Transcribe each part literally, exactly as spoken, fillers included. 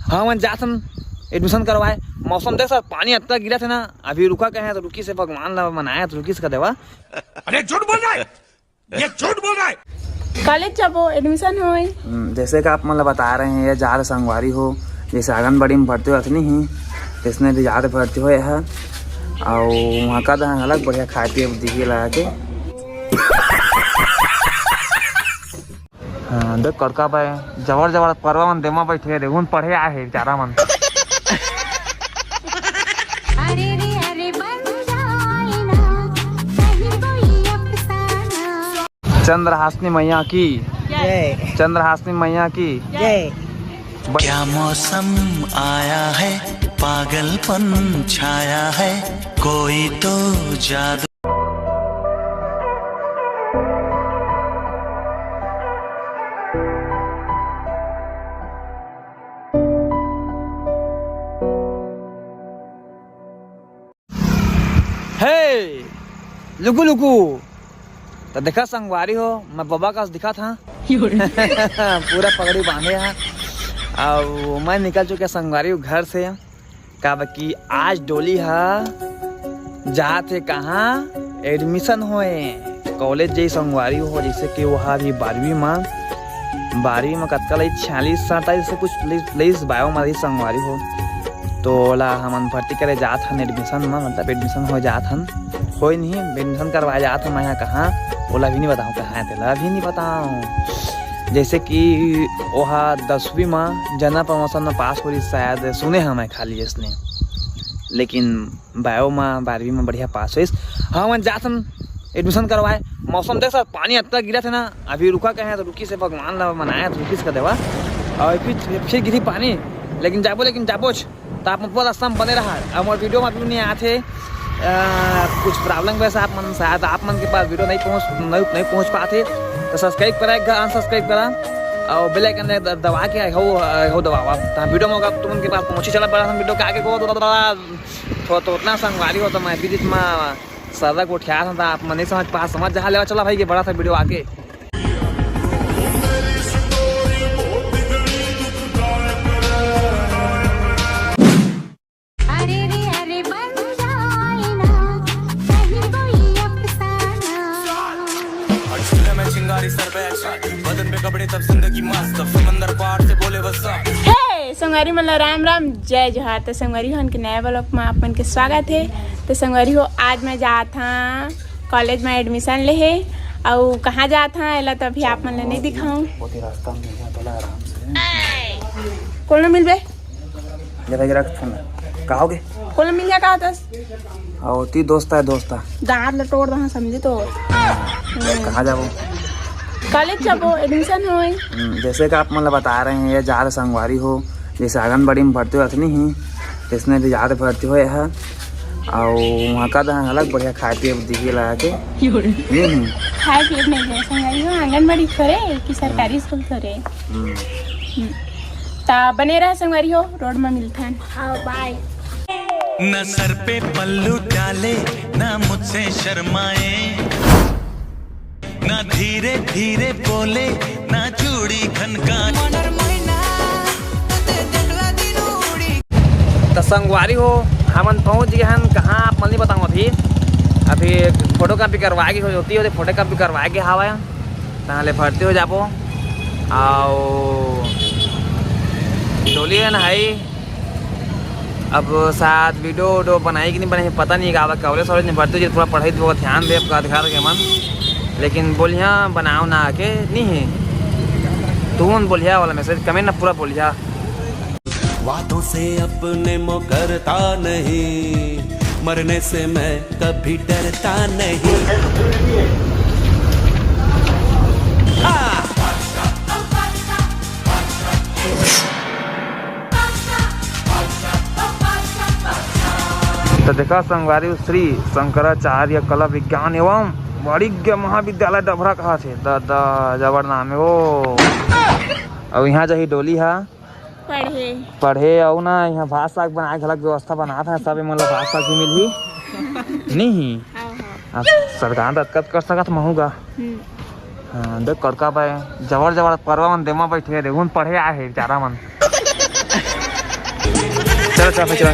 हाँ, मन जात हन एडमिशन करवाए। मौसम देख सर, पानी अतका गिरत हे ना, अभी रुका कहे तो रुकी से भगवान ला मनाया तो रुकी से कर देवा। अरे झूठ बोल रहा है, ये झूठ बोल रहा है। कॉलेज जाबो, एडमिशन होए। हम्म, जैसे कि आप मन ला बता रहे हैं, ये जा रहे संगवारी हो, जैसे आंगनबाड़ी में भर्ती होत नहीं ही, इसने भी जा रहे भर्ती होए है। और वहाँ का दहा अलग बढ़िया खाए पिए दिए लगा के। हाँ, देख कड़का बे, जबर जबर परवा मन देमा बैठे हे, देखुन पढ़े आए हे बेचारा मन। अरे रे अरे बन जाए ना, कहीं कोई अफसाना। चंद्रहासिनी मैया की जय। चंद्रहासिनी मैया की जय। क्या मौसम आया है, पागलपन छाया है, कोई तो जादू। हे लुकु लुकु, त देखा संगवारी हो, मैं बबा कस दिखत हा। पूरा पगड़ी बांधे हा। अउ मैं निकल चुके संगवारी हो घर से, काबर कि आज डोली हा जात हे कहाँ, एडमिशन होए कॉलेज जई संगवारी हो। जैसे कि वो हा अभी बारहवीं मा, बारहवीं मा कतका लई, छियालीस सैंतालीस से कुछ लई, लईस बायो मा रही संगवारी हो। तो ओला हमन भर्ती करे जात हन एडमिशन मा, मतलब एडमिशन हो जात हन, होए नहीं, एडमिशन करवाए जात हन। मैं यहाँ कहाँ, ओला भी नहीं बताऊँ कहाँ है, तेला भी नहीं बताऊँ। जैसे कि ओहा दसवीं मा जनरल प्रमोशन मा पास हो रही शायद, सुने हन मैं खाली इसने, लेकिन बायो मा बारहवीं मा बढ़िया पास होइस। हाँ, मन जात हन एडमिशन करवाए। मौसम देख सर, पानी अतका गिरत हे ना, अभी रुका कहे तो रुकी से भगवान ला मनाया तो रुकी से कर देवा। और फिर, फिर गिरी पानी, लेकिन जाबो, लेकिन जाबोच। तो आप मन पूरा रास्ता में बने रहा। और मोर वीडियो में अभी नहीं आते, अ, कुछ प्रॉब्लम वजह से आप मन, शायद आप मन के पास वीडियो नहीं पहुँच, नहीं, नहीं पहुँच पाते, तो सब्सक्राइब करा, एक अनसब्सक्राइब करा और बेल आइकन दे-, दबा के हो, हो दबावा। तो वीडियो में होगा तुम उनके पास पहुँची चला बड़ा वीडियो के आगे को तो, तो, तो, तो उतना संगवारी हो तो मैं बीच में सरदा को उठा था, आप मन नहीं समझ पा, समझ जहाँ लेवा चला भाई के बड़ा था वीडियो आगे। अरे रे अरे बन जाए ना, कहीं कोई अफसाना। और चूल्हे में चिंगारी सर पे action, बदन पे कपड़े तब जिंदगी मस्त, समंदर पार से बोले बस। हे संगवारी मन ला राम राम, जय जोहार। तो संगवारी हो, हमन के नया vlog में आप मन के स्वागत है। तो संगवारी हो, आज मैं जात हाँ कॉलेज में एडमिशन लेहे। अउ कहाँ जात हाँ, एला तो अभी आप मन ला नहीं दिखाऊँ। ओती रास्ता में मिलना तोला आराम से। कोन ला मिलबे? ले भाई, रख फोन। का होगे? कोन ला मिलिया का होतस? अउ ती दोस्त है, दोस्त है। दांत ला तोड़ दहा, समझे तो। कहाँ जाबो? कॉलेज जाबो, एडमिशन होए। हम्म, जैसे कि आप मन ला बता रहे हैं, ये जा रहे संगवारी हो, जैसे आंगनबाड़ी में भर्ती होत नहीं ही, इसने भी जा रहे भर्ती होए है। अउ वहाँ का दहा अलग बढ़िया खाए पिए दिए लगा के। नहीं, नहीं। खाए पिए नहीं है, संगवारी हो, आंगनबाड़ी थोरे कि सरकारी स्कूल थोरे। हम्म। हम्म। ता बने रहा संगवारी हो, रोड में मिलथन। हाँ, बाय। ना सर पे पल्लू डाले, ना मुझसे शर्माए, ना धीरे धीरे बोले, ना चूड़ी खनका। त संगवारी हो, हमन पहुंच गए हन कहाँ, आप मन नहीं बताऊँ अभी। अभी फोटो कॉपी करवाए के होती होती, फोटो कॉपी करवाए के हवा है। तहाँ ले भर्ती हो जाबो। अउ डोली है ना, हाई। अब शायद वीडियो उडियो बनाई कि नहीं बनाई, पता नहीं। काबर कॉलेज वॉलेज में भर्ती हो जाए, थोड़ा पढ़ाई थोड़ा ध्यान दे आपका अधिकार के मन, लेकिन बोलिया बनाओ ना आके नहीं है। तुम बोलिया वाला मैसेज कमेंट ना पूरा बोलिया। वादों से अपने मुकरता नहीं, मरने से मैं कभी डरता नहीं। हाँ। तो देखा संगवारी, श्री शंकराचार्य कला विज्ञान एवं वाणिज्य महाविद्यालय डभरा कहा थे। द, द, जबर नाम है वो। अब यहाँ जाही डोली हा। पढ़े। पढ़े अउ ना, यहाँ भात साग बनाए घलक व्यवस्था बनात हे, सब एमन ला भात साग भी मिलही। नहीं। हाँ, हाँ। अब सरकार दतकत कर सकत महू गा। हम्म। हाँ, देख कड़का बे, जबर जबर परवा मन देमा बैठे हे, देखुन पढ़े आए हे बेचारा मन। चलो, चलो, चलो, चलो।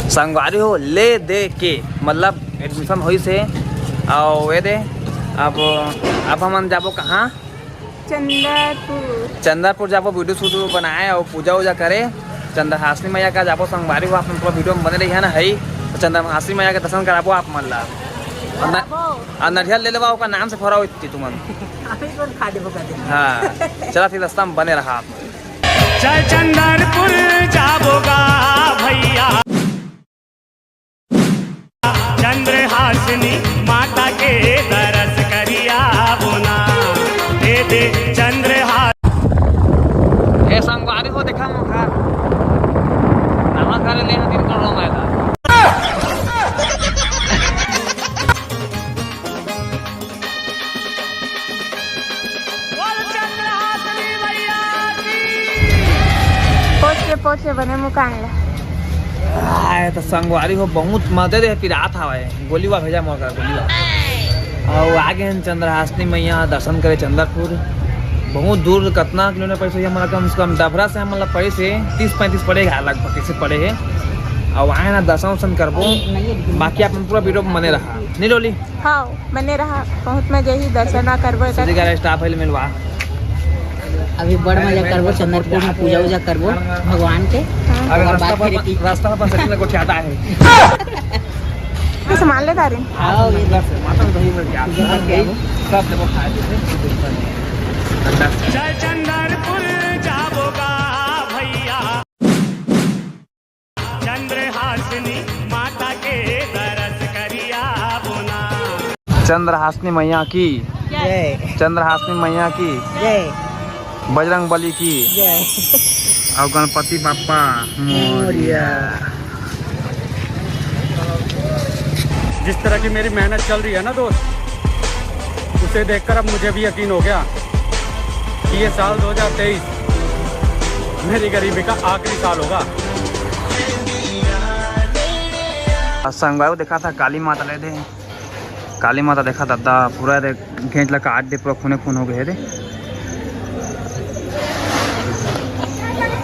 संगवारी हो, ले दे के मतलब admission होइस हे, अउ ये दे अब, अब हमन जाबो कहाँ? चंदरपुर। चंदरपुर जाबो, video shoot बनाए अउ पूजा वूजा करे। चंद्रहासिनी मैया का जाबो संगवारी हो, आप मन पूरा video में बने रहिए ना। हई तो चंद्रहासिनी मैया के दर्शन कराबो आप मन ला। अउ न-, कराबो। अउ नरियल ले लेवा, ओकर नाम से फोरा होती तुमन। अभी कौन खा देबो कहते? हाँ, चला फिर रास्ता में बने रहा आप। चल चंदरपुर जाबो गा भैया। चंद्रहासिनी माता के दरस करिया बोना, दे दे चंद्रहा-। ए संगवारी हो, देखा मोखा नवा घर ले हन, तीन करोड़ मायला। बोल चंद्रहासिनी मैया की। पहुंच के, पहुंच के बने मुकान ला। आए तो संगवारी हो, बहुत मजे दे पिरात हवाए। गोलीवा भेजा मोर करा, गोलीवा। अउ आ गे हन चंद्रहासिनी मैया दर्शन करे चंदरपुर। बहुत दूर, कतना किलोमीटर पड़े से, हमला कम से कम डभरा से हमला पड़े से तीस पैंतीस पड़ेगा लगभग, कैसे पड़े है। अउ आए ना, दर्शन उर्शन करबो, बाकी आप मन पूरा video में बने रहा, नहीं डोली? हाँ, बने रहा, बहुत मजा ही, दर्शन करबो एकर। सभी का staff है मिलवा। अभी बड़ मजा करबो, चंदरपुर में पूजा वूजा करबो भगवान के। हाँ। अगर ओकर रास्ता बाद पर, फिर की रास्ता पर साइकिल गोठियाता है। तो सामान ले तारे। हाँ, ये माता दही में क्या? सब देखो खाए थे। चल चंदरपुर जाबो गा भैया। चंद्रहासिनी माता के दरस करिया बोना। चंद्रहासिनी मैया की जय। चंद्रहासिनी मैया की जय। बजरंग बली की जय। अउ गणपति बापा मोरिया। जिस तरह की मेरी मेहनत चल रही है ना दोस्त, उसे देखकर अब मुझे भी यकीन हो गया कि ये साल दो हज़ार तेईस मेरी गरीबी का आखिरी साल होगा। संगवारी देखा था काली माता ले दे, काली माता देखा था, पूरा रे घेंच ला काट दे, पूरा खूने खून हो गए रे।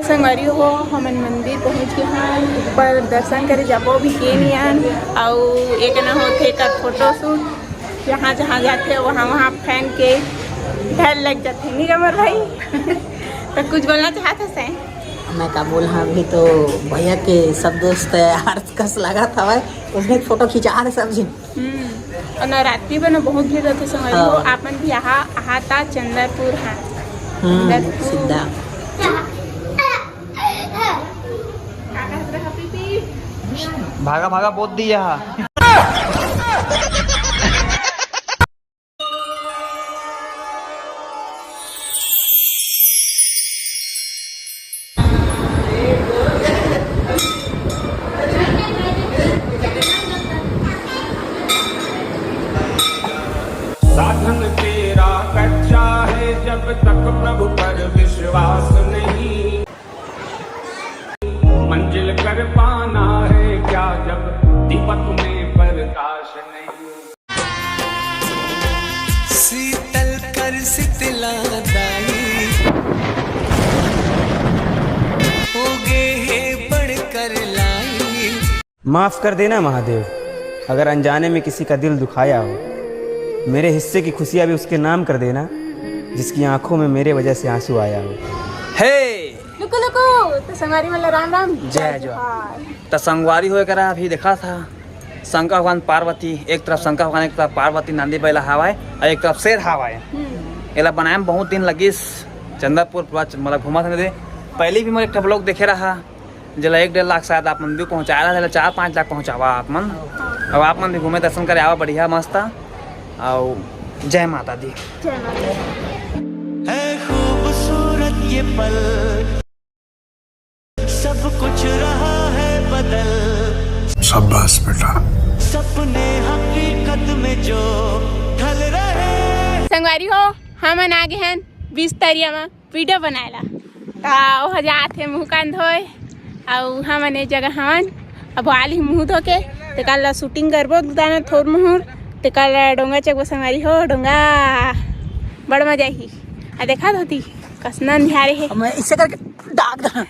संगवारी हो, हमन मंदिर पहुंच गए हन, ऊपर दर्शन करे जाबो भी के नियन, अउ एक ना होथे कर फोटो शूट, जहाँ जहाँ जाथे वहाँ वहाँ फैन के डर लग जाथे, नहीं अमर भाई? तो कुछ बोलना चाहत हस? मैं का बोल, हाँ, अभी तो भैया के सब दोस्त यार कस लगा था भाई, उसने फोटो खिंचा रहे सब जी। हम्म, अउ नवरात्रि में ना बहुत भीड़ रहथे संगवारी हो, हाँ। आप मन भी यहाँ आहा ता चंदरपुर, हाँ। हम्म, चंदरपुर। सीधा। भागा, भागा, बोल दिया। साधन तेरा कच्चा है, जब तक प्रभु पर विश्वास नहीं। मंजिल कर पाना है क्या, जब दीपक में प्रकाश नहीं। शीतल कर शीतला दाई, हो गे हे बढ़कर लाई। माफ कर देना महादेव, अगर अनजाने में किसी का दिल दुखाया हो, मेरे हिस्से की खुशियां भी उसके नाम कर देना, जिसकी आंखों में मेरे वजह से आंसू आया हो। हे! लुको, लुको, तो संगवारी मन ला राम राम, जय जोहार। त संगवारी हो करा अभी देखा था शंकर भगवान पार्वती, एक तरफ शंकर भगवान, एक तरफ पार्वती नंदी बैला हवाए, अउ एक तरफ शेर हवाए। हम्म। एला बनाए में बहुत दिन लगिस। चंदरपुर पूरा च-, मतलब घूमत हन दे। पहले भी मैं एक ठो vlog देखे रहा, जेला एक डेढ़ लाख शायद आप मन view पहुंचाए रहा, जेला चार पाँच लाख पहुंचावा आप मन। अब आप मन भी घूमे दर्शन करे आवा, बढ़िया मस्त। अउ जय माता दी। जय माता दी। है खूबसूरत ये पल, सब कुछ रहा है बदल। शाबाश बेटा। सपने हकीकत में जो ढल रहे। संगवारी हो, हमन आ गे हन बिस्तरिया म video बनाए ला। त ओह जात हे मुंह कान धोए, अउ हमन ए जगह हवन। अब आली मुंह धो के, ते काल ला शूटिंग करबो दाना थोर मुहुर। ते काल ला डोंगा चकबो संगवारी हो, डोंगा बड़ मजा ही। आ देखा धोती कतना निहारे हे। मैं इसे करके डाक दा।